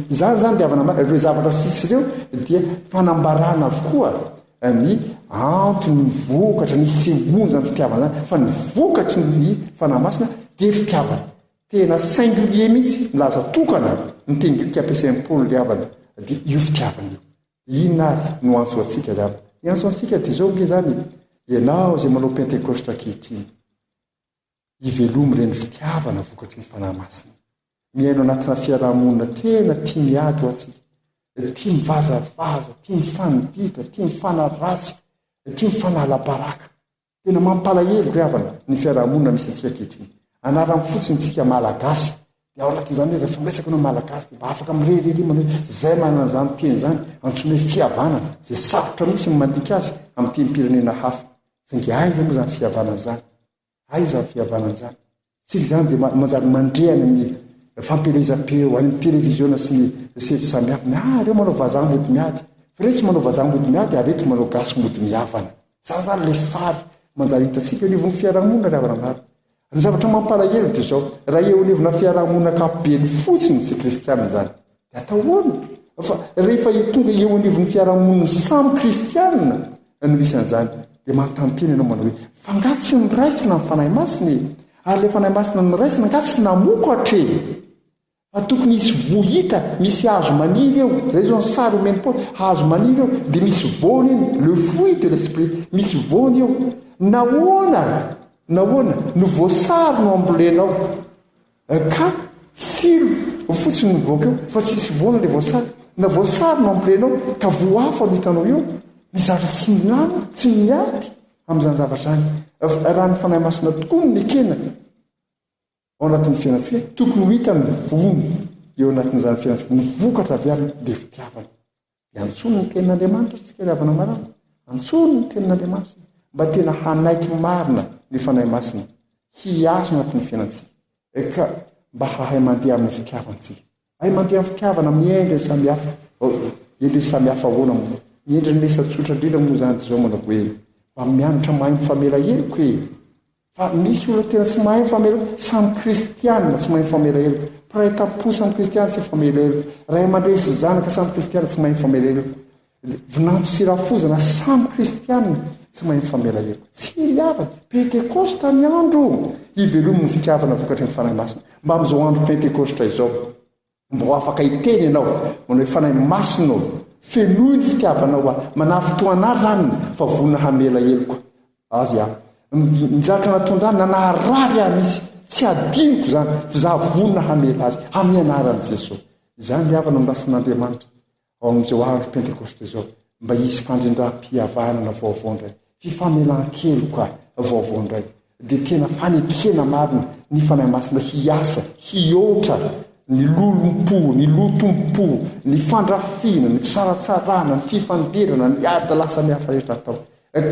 Izany izany ry havana malala, ireo zavatra sisa ireo dia fanambarana avokoa ny antony, ny vokatra, ny isehoan'izany fitiavana izany. Fa ny vokatry ny Fanahy Masina dia fitiavana. Tena singulier mihitsy, milaza tokana ny teny grika ampiasain'i Paoly ry havana, dia io fitiavana io. Inona ary no antso antsika ry havana? Ny antso antsika dia izao ange izany e, ianao izay manao Pentekosta ankehitriny, ivelomy ireny fitiavana vokatry ny Fanahy Masina. Miaina anatina fiaraha-monina tena tia miady ho antsika, tia mivazavaza, tia mifanodiditra, tia mifanaratsy, tia mifanala baraka. Tena mampalahelo ry havana ny fiarahamonina misy antsika ankehitriny. Anarany fotsiny tsika Malagasy. Dia ao anatin'izany hoe rehefa miresaka anao Malagasy dia mba afaka mirehareha manao hoe izay manana an'izany teny izany antsoina hoe fihavanana izay sarotra mihitsy ny mandika azy amin'ny tenim-pirenena hafa. Saingy aiza moa izany fihavanana izany? Aiza izany fihavanana izany? Tsika izany dia manjary mandre any amin'ny fampielezam-peo, any amin'ny televiziona sy ny sehatra samihafa ny ah ireo manao vazaha mody miady. Fa ireo tsy manao vazaha mody miady ary ireto manao gasy mody mihavana. Izany izany ilay sary manjary hitantsika eo anivon'ny fiarahamonina ry havana maro. Ny zavatra mampalahelo dia izao, raha eo anivona fiarahamonina ankapobeny fotsiny tsy kristiana izany, Dia atao ahoana? Fa rehefa tonga eo anivon'ny fiarahamonin'ny samy kristiana no misy an'izany, dia manontany tena ianao manao hoe, fa angaha tsy noraisina ny Fanahy Masina e? Ary ilay Fanahy Masina noraisina angaha tsy namokatra e? Fa tokony hisy voa hita, misy hazo maniry eo, izay izao ny sary omen'i Paoly, hazo maniry eo, dia misy voany iny, le fruit de l'esprit, misy voany eo. Nahoana? Nahoana no voasary no ambolenao ka tsilo fotsiny no mivoaka eo fa tsisy voana ilay voasary? Na voasary no ambolenao ka voa hafa no hitanao eo, ny zavatra tsy milamina, tsy miady amin'izany zavatra izany. Raha ny Fanahy Masina tokoa no nekena ao anatin'ny fiainantsika, tokony ho hita ny voany eo anatin'izany fiainantsika, ny vokatra avy aminy dia fitiavana. Dia antsoiny ny tenin'Andriamanitra isika ry havana malala. Antsoiny ny tenin'Andriamanitra isika mba tena hanaiky marina ny Fanahy Masina hiasa anatin'ny fiainantsika ka mba hahay mandeha amin'ny fitiavantsika. Hahay mandeha amin'ny fitiavana amin'ny endriny samihafa. Endriny samihafa ahoana moa? Ny endriny lesa tsotra indrindra moa izany dia izao manao hoe mba mianatra mahay mifamela heloka e! Fa misy olona tena tsy mahay mifamela, samy kristiana tsy mahay mifamela heloka, mpiray tampo samy kristiana tsy mifamela heloka, ray aman-dreny sy zanaka samy kristiana tsy mahay mifamela heloka, vinanto sy rafozana samy kristiana tsy mahay mifamela heloka. Tsy ry havana, Pentekosta ny andro! Ivelomy ny fitiavana vokatry ny Fanahy Masina. Mba amin'izao andro Pentekosta izao. Mba ho afaka hiteny ianao, manao hoe, Fanahy Masina ô, fenoy ny fitiavanao ahy, manafintohana ahy ranony, fa vonona hamela heloka azy aho. Ny zavatra natondrany, na naharary ahy mihitsy, tsy hadinoko izany, fa izaho vonona hamela azy, amin'ny anaran'i Jesoa. Izany ry havana no lasan'Andriamanitra. ao amin'izao andro Pentekosta izao, mba hisy fandrindram-pihavanana vaovao indray, fifamelan-keloka vaovao indray, dia tena fanekena marina ny Fanahy Masina hiasa, hihoatra ny lolompo, ny lotom-po, ny fandrafiana, ny fisaratsarahana, ny fifandirana, ny ady lahy samihafa rehetra atao.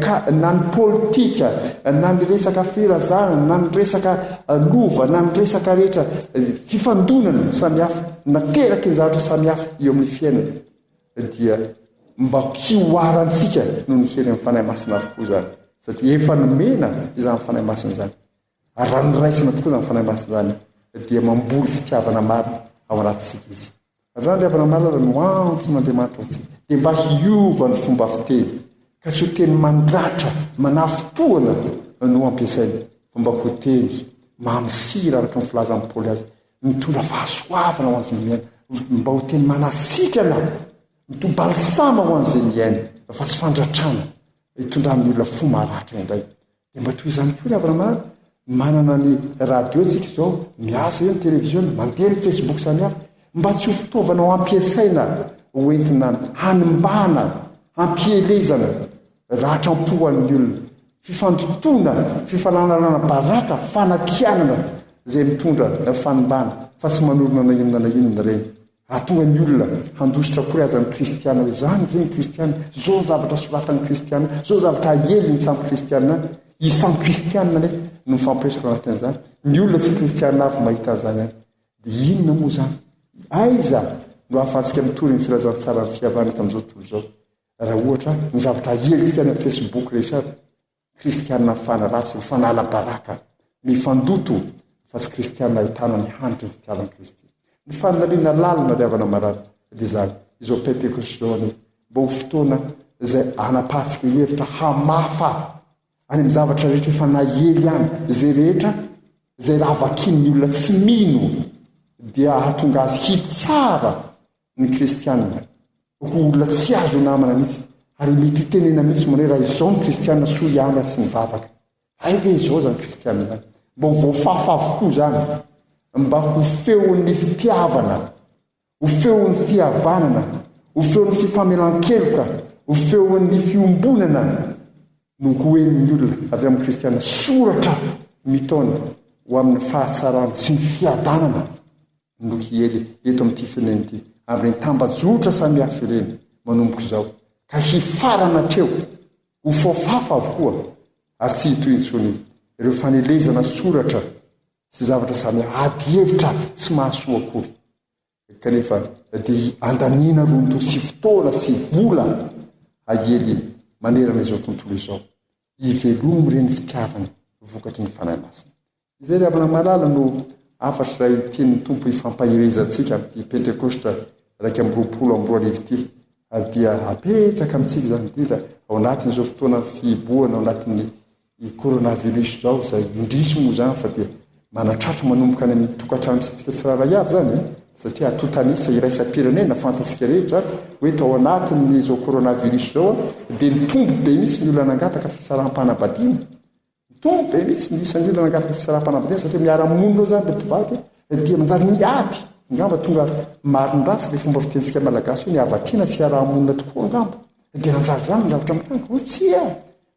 Ka na ny politika, na ny resaka firazanana, na ny resaka lova, na ny resaka rehetra fifandonana samihafa nateraky ny zavatra samihafa eo amin'ny fiainana dia mba hihoarantsika noho ny herin'ny Fanahy Masina avokoa izany satria efa nomena izany Fanahy Masina izany ary raha noraisina tokoa izany Fanahy Masina izany dia mamboly fitiavana marina ao anatintsika izy. Raha ry havana malala no antson'Andriamanitra antsika dia mba hiova ny fomba fiteny ka tsy ho teny mandratra, manafintohina no ampiasaina fa mba ho teny mamy sira araka ny filazan'i Paoly azy, mitondra fahasoavana ho an'izay miaina, mba ho teny manasitrana, mitoa balsama ho an'izay miaina fa tsy fandratrana hitondran'ny olona fo maratra indray. Dia mba toy izany koa ry havana malala, manana ny radio tsika izao, miasa eo ny televiziona, mandeha ny facebook samihafa, mba tsy ho fitaovana ho ampiasaina ho entina hanimbana, hampielezana ratram-po ho an'ny olona, fifandotoana, fifananarana baraka, fanakianana izay mitondra fanimbana fa tsy manorina na inona na inona ireny. Hahatonga ny olona handositra akory aza ny kristiana hoe izany ve ny kristiana, izao ny zavatra soratan'ny kristiana, izao ny zavatra aelin'ny samy kristiana any. Izy samy kristiana anefa no mifampiresaka ao anatin'izany. Ny olona tsy kristiana avy mahita an'izany any. Dia inona moa izany? Aiza no ahafahantsika mitory ny filazantsaran'ny fihavanana eto amin'izao tontolo izao raha ohatra ny zavatra aelintsika any amin'ny facebook rehetra ary Kristianina mifanaratsy, mifanala baraka, mifandoto fa tsy kristianina ahitana ny hanitry ny fitiavan'i Kristy. Ny faniriana lalina ry havana marary dia izany, izao Pentekosta izao anie mba ho fotoana izay hanapahantsika hevitra hamafa any amin'ny zavatra rehetra efa naely any, izay rehetra izay raha vakian'ny olona tsy mino dia hahatonga azy hitsara ny kristianina ho olona tsy azo namana mihitsy ary mety hitenena mihitsy manao hoe raha izao ny kristianina soa ihany aho tsy nivavaka. Hay ve izao izany kristianina izany? Mba ho voafafa avokoa izany, mba ho feon'ny fitiavana, ho feon'ny fihavanana, ho feon'ny fifamelan-keloka, ho feon'ny fiombonana no ho henon'ny olona avy amin'ny kristianina. Soratra mitaona ho amin'ny fahatsarana sy ny fiadanana. no hiely eto amin'ity firenena ity, amin'ireny tambajotra samihafa ireny manomboka izao, ka hifarana hatreo, ho foafafa avokoa ary tsy hitohy intsony ireo fanelezana soratra sy zavatra samihafa, adihevitra tsy mahasoa akory, kanefa dia andaniana rondoha sy fotoana sy vola haely manerana izao tontolo izao. Ivelomy re ny fitiavana vokatry ny Fanahy Masina. Izay ry havana malala no hafatra iray tian'ny Tompo hifampaherezantsika amin'ity Pentekosta 2021 ity, ary dia apetraka amintsika izany indrindra ao anatin'izao fotoana fihibohana ao anatin'ny coronavirus izao, izay indrisy moa izany fa dia manatratra manomboka any amin'ny tokantranontsika tsirairay avy izany e, satria atotan'isa iraisam-pirenena fantatsika rehetra hoe tao anatin'izao coronavirus izao dia nitombo be mihitsy ny olona nangataka fisaraham-panambadiana. Mitombo be mihitsy ny isan'ny olona nangataka fisaraham-panambadiana satria miara-monina eo izany ilay mpivady dia manjary miady. Angamba tonga marin-dratsy ilay fomba fitenintsika malagasy hoe ny hava-tiana tsy hiaraha-monina tokoa angamba. Dia nanjary izany ny zavatra mitranga. Hoy tsia!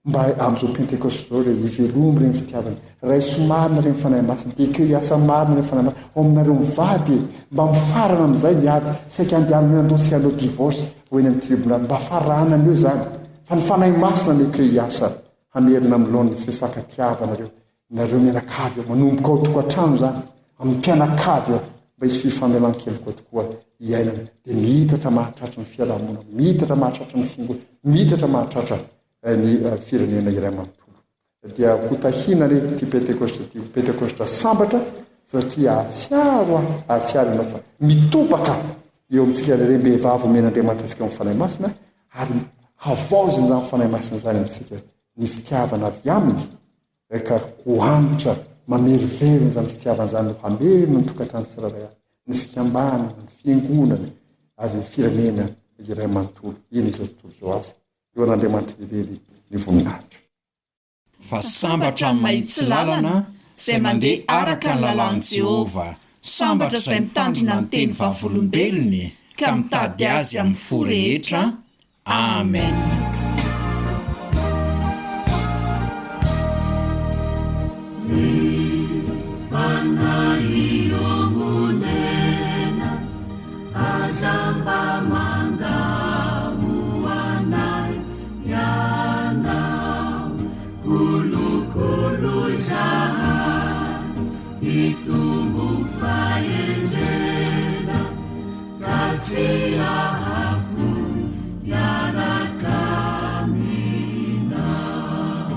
Mba amin'izao Pentekosta izao re, ivelomy re ny fitiavana, raiso marina re ny Fanahy Masina, dia ekeo hiasa marina re ny Fanahy Masina ao aminareo mivady e! Mba mifarana amin'izay ny ady, saika handehanana hoe andao tsika hanao divorce ho eny amin'ny tribonaly, mba faranana eo izany, fa ny Fanahy Masina no ekeo hiasa hamerina amin'ny laoniny ny fifankatiavanareo, nareo mianakavy ao, manomboka ao tokantrano izany, amin'ny mpianakavy ao, mba hisy fifamelan-keloka tokoa hiainana, dia miitatra mahatratra ny fiarahamonina, miitatra mahatratra ny fiangonana, miitatra mahatratra ny firenena iray manontolo. Dia ho tahiana anie ity Pentekosta ity, ho Pentekosta sambatra, satria hahatsiaro aho, hahatsiaro ianao fa mitobaka eo amintsika ilay rem-behivavy omen'Andriamanitra antsika amin'ny Fanahy Masina, ary havaozina izany Fanahy Masina izany amintsika ny fitiavana avy Aminy, ka ho hanitra mameriverina izany fitiavana izany no hamerina ny tokantrano tsirairay avy, ny fikambanana, ny fiangonana ary ny firenena iray manontolo, eny izao tontolo izao aza. Eo an'Andriamanitra irery ny voninahitra. Fa sambatra ny mahitsy lalana, izay mandeha araka ny lalàn'i Jehovah. Sambatra izay mitandrina ny teny vavolombelony, ka mitady azy amin'ny fo rehetra. Amen. Ny fanahy iombonena, aza mba mandao anay ianao, kolokolo izahay, hitombo fahendrena, ka tsy hahafoy hiaraka aminao.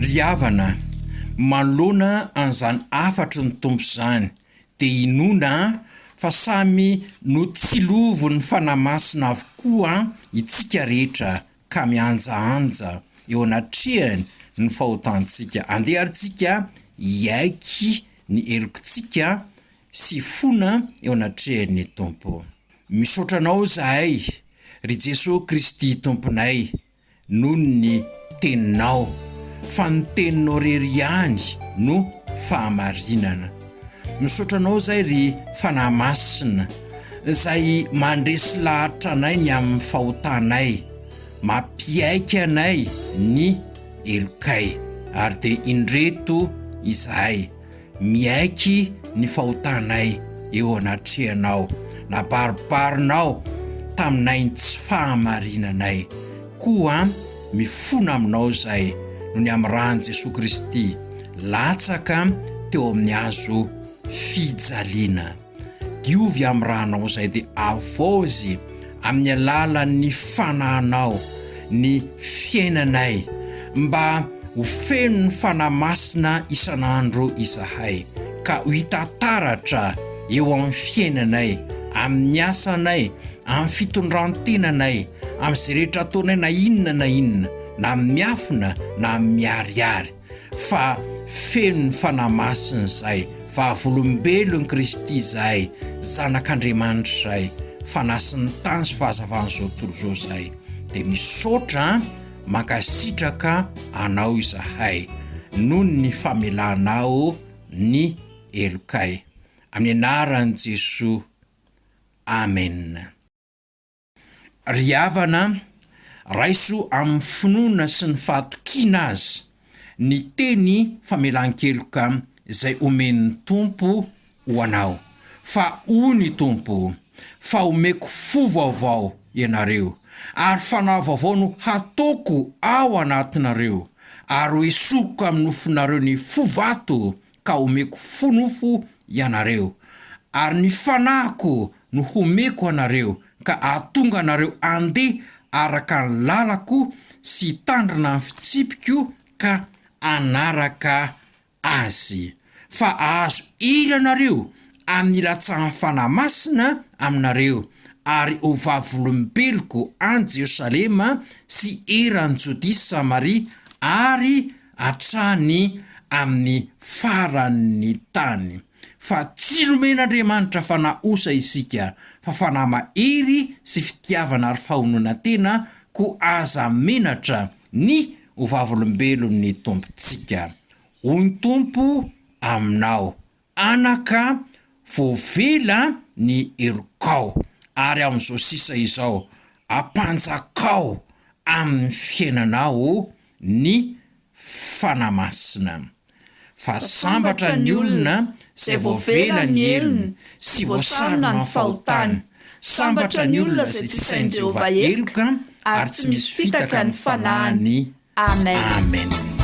Ry havana, manoloana an'izany hafatry ny Tompo izany, dia inoana fa samy notsilovin'ny Fanahy Masina avokoa itsika rehetra ka mihanjahanja eo anatrehany ny fahotantsika. Andeha ary tsika hiaiky ny helokintsika sy hifona eo anatrehan'ny Tompo. Misaotra Anao izahay, ry Jesoa Kristy Tomponay, noho ny Teninao, fa ny Teninao irery ihany no fahamarinana. Misaotra Anao izahay ry Fanahy Masina, izay mandresy lahatra anay ny amin'ny fahotanay, mampiaiky anay ny helokay, ary dia indreto izahay, miaiky ny fahotanay eo anatrehanao, nabaribarinao. taminay ny tsy fahamarinanay. Koa mifona aminao izahay noho ny amin'ny ran'i Jesoa Kristy latsaka teo amin'ny hazo fijaliana. Diovy amin'ny ranao izay dia avaozy amin'ny alalan'ny fanahinao ny fiainanay mba ho feno ny Fanahy Masina isan'andro izahay ka ho hita taratra eo amin'ny fiainanay, amin'ny asanay, amin'ny fitondran-tenanay, amin'izay rehetra ataonay na inona na inona, na amin'ny miafina na amin'ny miharihary. fa feno ny Fanahy Masina izahay, vavolombelon'i Kristy izahay, zanak'Andriamanitra izahay, Fanahy sy ny tany sy fahazavan'izao tontolo izao izahay. Dia misaotra, mankasitraka Anao izahay noho ny famelanao ny helokay. Amin'ny anaran'i Jesoa. Amen. Ry havana, raiso amin'ny finoana sy ny fahatokiana azy ny teny famelan-keloka izay omen'ny Tompo ho anao. Fa hoy ny Tompo, Fa homeko fo vaovao ianareo, ary fanahy vaovao no hataoko ao anatinareo, ary hoesoriko amin'ny nofonareo ny fo vato ka homeko fo nofo ianareo, ary ny fanahiko no homeko anareo ka hahatonga anareo handeha araka ny lalako sy hitandrina ny fitsipiko ka hanaraka azy. Fa hahazo hery ianareo amin'ny hilatsahan'ny Fanahy Masina aminareo, ary ho vavolombeloko any Jerosalema sy eran'i Jodia sy Samaria ary hatrany amin'ny faran'ny tany. Fa tsy nomen'Andriamanitra fanahy osa isika, fa fanahy mahery sy fitiavana ary fahononan-tena, koa aza menatra ny ho vavolombelon'ny Tompontsika. Hoy ny Tompo aminao, Anaka, voavela ny helokao, ary amin'izao sisa izao, ampanjakao amin'ny fiainanao ny Fanahy Masina. Fa sambatra ny olona izay voavela ny helony sy voasarona ny fahotany. Sambatra ny olona izay tsy sain'i Jehovah heloka ary tsy misy fitaka ny fanahiny. Amen. Amen.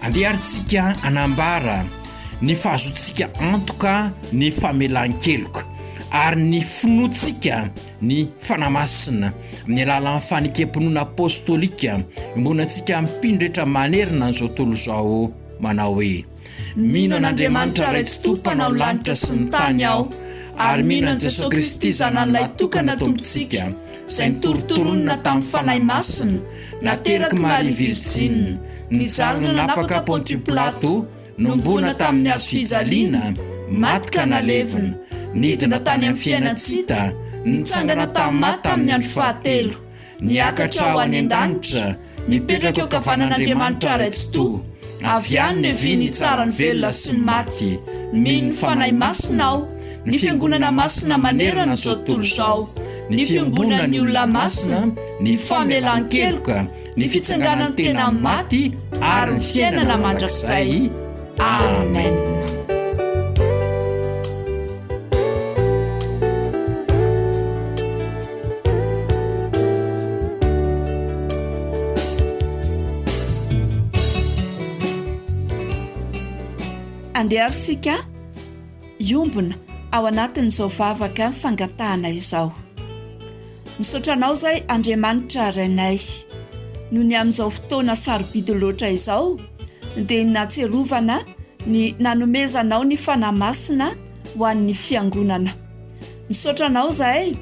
Andeha ary tsika hanambara ny fahazoantsika antoka ny famelan-keloka ary ny finoantsika ny Fanahy Masina amin'ny alalan'ny fanekem-pinoana apostolika iombonantsika amin'ny mpino rehetra manerana an'izao tontolo izao manao hoe, Mino an'Andriamanitra Ray Tsitoha Mpanao ny lanitra sy ny tany aho, ary mino an'i Jesoa Kristy Zanany Lahitokana Tompontsika, izay nitorontoronina tamin'ny Fanahy Masina, naterak'i Maria Virjina, nijaly nanapaka Pontio Pilato, Nomboana tamin'ny hazo fijaliana, maty ka nalevina, nidina tany amin'ny fiainan-tsy hita, nitsangana tamin'ny maty tamin'ny andro fahatelo, niakatra ho any an-danitra, mipetraka eo ankavanan'Andriamanitra Ray Tsitoha, avy any niaviany hitsara ny velona sy ny maty. Mino ny Fanahy Masina aho, ny Fiangonana Masina manerana izao tontolo izao, Ny fiombonan'ny olona masina, ny famelan-keloka, ny fitsanganan'ny tena amin'ny maty ary ny fiainana mandrakizay. Amen. Andeha ary isika hiombona ao anatin'izao vavaka fangatahana izao. Misaotra Anao izay Andriamanitra Rainay, noho ny amin'izao fotoana sarobidy loatra izao dia ny nahatsiarovana ny nanomezanao ny Fanahy Masina ho an'ny Fiangonana. Misaotra Anao izahay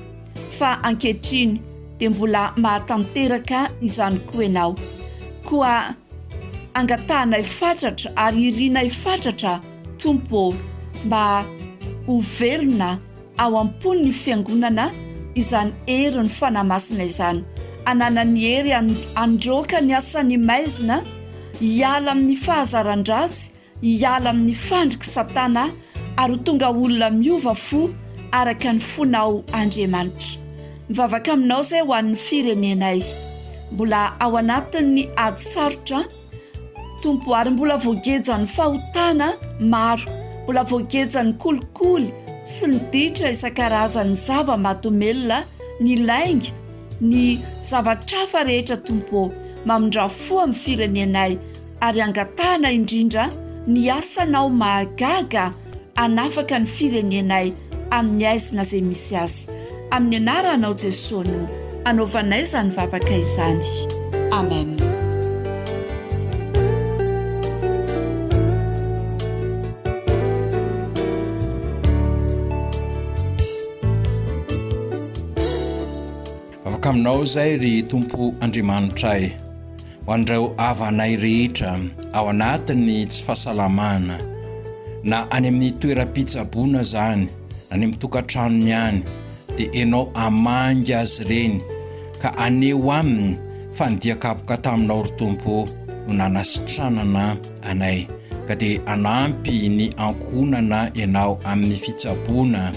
fa ankehitriny dia mbola mahatanteraka izany koa Ianao. Koa angatahanay fatratra ary irinay fatratra Tompo ô, mba ho velona ao am-pon'ny Fiangonana izany herin'ny Fanahy Masina izany, hananany hery handroaka ny asan'ny maizina, hiala amin'ny fahazaran-dratsy, hiala amin'ny fandrik'i Satana ary ho tonga olona miova fo araka ny fonao Andriamanitra. Mivavaka aminao izay ho an'ny firenenay. Mbola ao anatin'ny ady sarotra, Tompo ary mbola voagejan'ny fahotana maro, mbola voagejan'ny kolikoly sy ny ditra isan-karazany, ny zava-mahadomelina, ny lainga, ny zavatra hafa rehetra Tompo ô, mamindrà fo amin'ny firenenay ary angatahana indrindra ny asanao mahagaga hanafaka ny firenenay amin'ny aizina izay misy azy. Amin'ny anaranao Jesoa no anaovanay izany vavaka izany. Amen. Vavaka aminao izay ry Tompo Andriamanitray ho an'ireo havanay rehetra ao anatin'ny tsy fahasalamana na any amin'ny toeram-pitsaboana izany na any amin'ny tokantranony any dia ianao hamangy azy ireny ka haneho aminy fa ny dia kapoka taminao ry Tompo no nanasitranana anay ka dia hanampy ny ankohonana ianao amin'ny fitsaboana,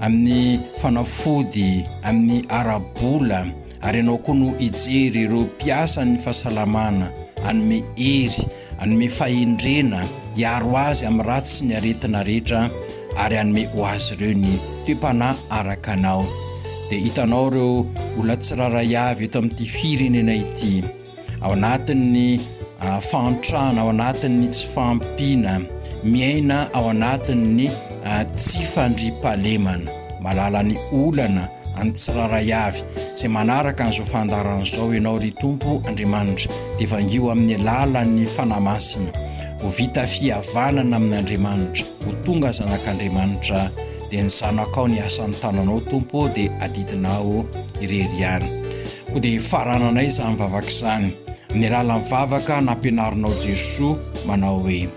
amin'ny fanafody, amin'ny ara-bola ary ianao koa no hijery ireo mpiasan'ny fahasalamana, hanome hery, hanome fahendrena, hiaro azy amin'ny ratsy sy ny aretina rehetra ary hanome ho azy ireo ny toe-panahy araka anao. Dia hitanao ireo olona tsirairay avy eto amin'ity firenena ity. ao anatin'ny fahantrana, ao anatin'ny tsy fahampiana, miaina ao anatin'ny tsy fandriampahalemana, mahalala ny olana an'ny tsirairay avy izay manaraka an'izao fandaharana izao ianao ry Tompo Andriamanitra, dia vangio amin'ny alalan'ny Fanahy Masina ho vita fihavanana amin'Andriamanitra, ho tonga zanak'Andriamanitra, dia ny zanakao ny asan'ny tananao Tompo dia adidinao irery ihany. Koa dia farananay izany vavaka izany amin'ny alalan'ny vavaka nampianarinao Jesoa manao hoe,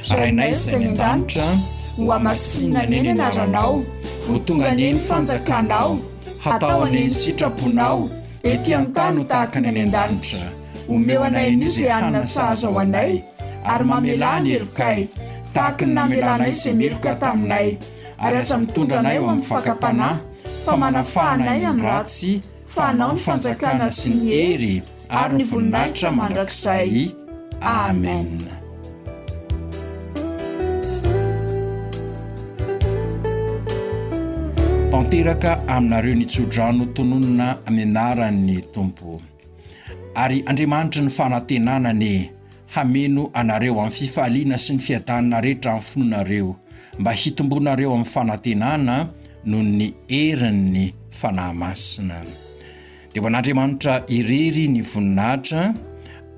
Rainay izay any an-danitra, ho hamasinina anie ny anaranao, ho tonga anie ny fanjakanao, hatao anie ny sitraponao, ety an-tany ho tahaka ny any an-danitra. Omeo anay anio izay hanina sahaza ho anay, ary mamelà ny helokay, tahaka ny namelanay izay meloka taminay, ary aza mitondra anay ho amin'ny fakam-panahy, fa manafaha anay amin'ny ratsy. Fa Anao ny fanjakana sy ny hery ary ny voninahitra mandrakizay. Amen. Tanteraka aminareo ny tsodrano tononina amin'ny anaran'ny Tompo. Ary Andriamanitry ny fanantenana anie hameno anareo amin'ny fifaliana sy ny fiadanana rehetra amin'ny finoanareo, mba hitombonareo amin'ny fanantenana noho ny herin'ny Fanahy Masina. Dia ho an'Andriamanitra irery ny voninahitra,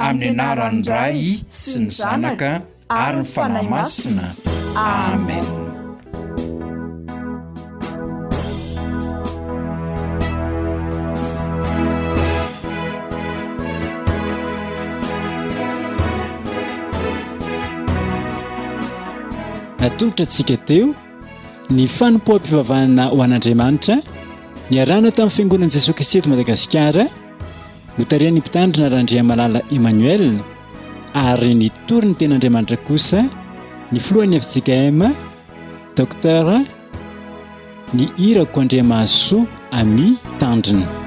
amin'ny anaran'ny Ray sy ny Zanaka ary ny Fanahy Masina. Amen. Natolotra antsika teo ny fanompoam-pivavahana ho an'Andriamanitra niarahana tamin'ny Fiangonan'i Jesoa Kristy eto Madagasikara, notarihan'ny Mpitandrina Randriamalala Emmanuel ary nitory ny tenin'Andriamanitra kosa ny filohan'ny fjkm Docteur. Ny hirako Andriamahasoa Ami Tandrina.